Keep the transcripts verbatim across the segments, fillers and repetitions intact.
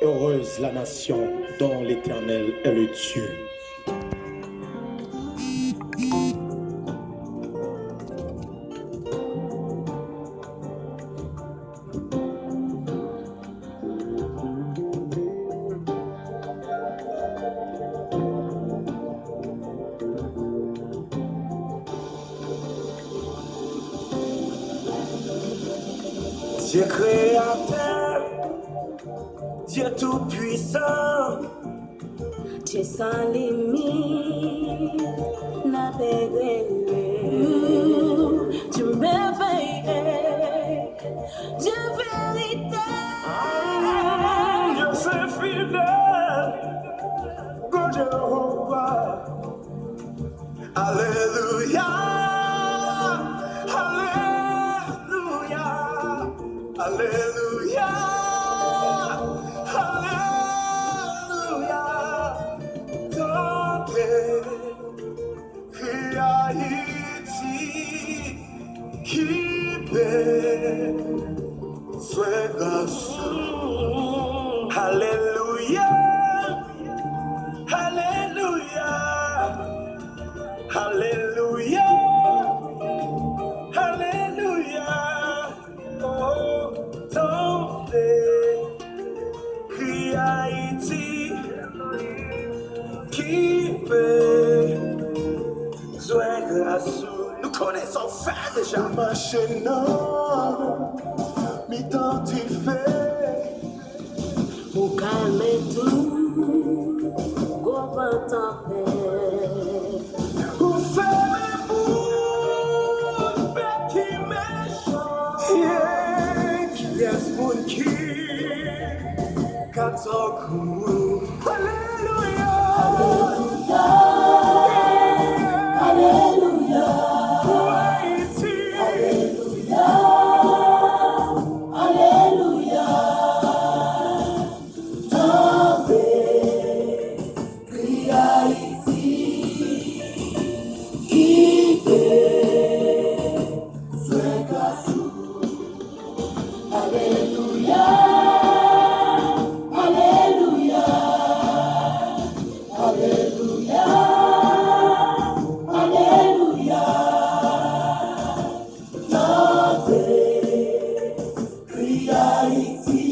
Heureuse la nation dont l'Éternel est le Dieu. Dye kreyatè, Dye toupwisan, Dye san limit, n ap rele. Dye mèvèye, Dye verite. Dye se fidèl, Gran Jewova. Alelouya, alelouya, alelouya, alelouya. Tande kri Ayiti ki bezwen gras ou. Alelouya, alelouya, alelouya, alelouya. Oh, tande kri Ayiti ki bezwen gras ou. Nou konnen sa w fè deja. Mache nan mitan dife. Ou kalme tout gwo van tanpèt. Ou fèmen bouk bèt ki mechan. Yeah, kiyès moun ki ka tankou ou? Alelouya. Alelouya. Alelouya. Pou Ayiti. Alelouya. Alelouya. Tande kri Ayiti ki bezwen gras ou. Alelouya, alelouya, alelouya, alelouya. Tande kri Ayiti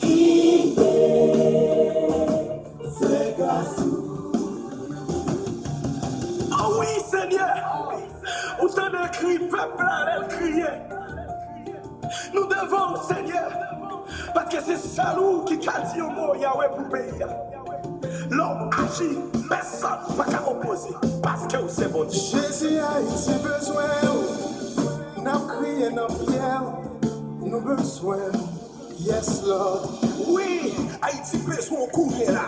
ki bezwen gras ou. Ah wi, Senyè! Ou tande kri pèp la lè l kriye. Nou devan w, Senyè, paske se sèl ou ki ka di yon mo, Yawe, pou peyi a. Lè w aji, pèsonn pa ka opoze, paske w se Bondye. Jezi, Ayiti bezwen w. N ap kriye nan pyè w. Nou bezwen w. Yes, Lord. Wi, Ayiti bezwen w kounye la.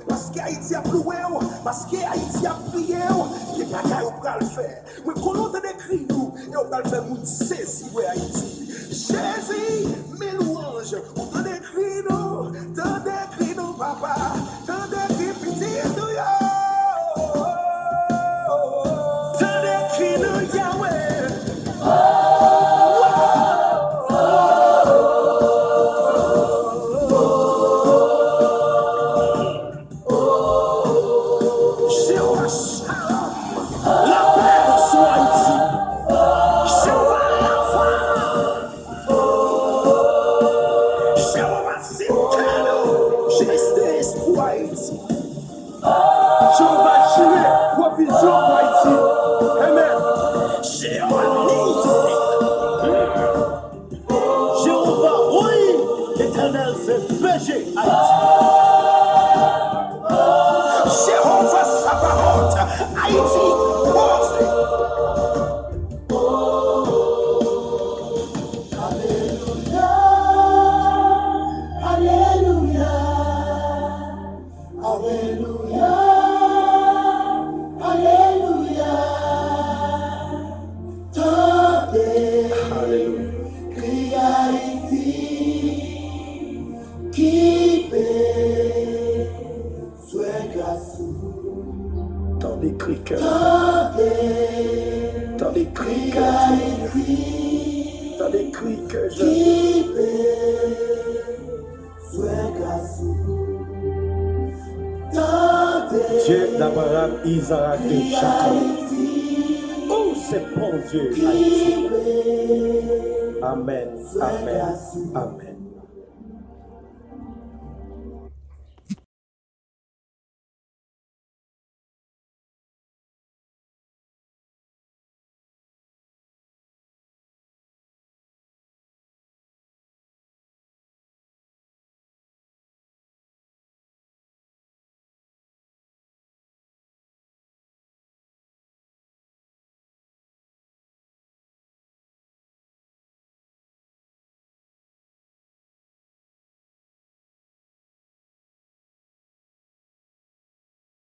Paske Ayiti ap louwe w, paske Ayiti ap priye w, gen bagay ou pral fè. Mwen konnen w tande kri nou, e w pral fè moun sezi, wè Ayiti. Jezi, men lwanj, ou tande kri nou, tande kri nou, papa, tande kri pitit ou yo. Tande kri nou, Yawe. Jewova Shalom, lapè sou Ayiti. Jewova Rafa, Jewova Tsidkenu, jistis pou Ayiti. Jewova Jire, pwovizyon pou Ayiti. Amen. Jewova Nisi. Jewova, wi, Letènèl se bèje Ayiti. Jewova Sabaot, Ayiti poze. Alelouya, alelouya. Alelouya, alelouya. Tande kri Ayiti ki bezwen gras ou. Tande kri kè. Tande kri kè Ayiti. Tande kri kè Jezi. Abraham, Izarak e Jakòb. Ou se Bondye Ayiti. Amèn, amèn, amèn.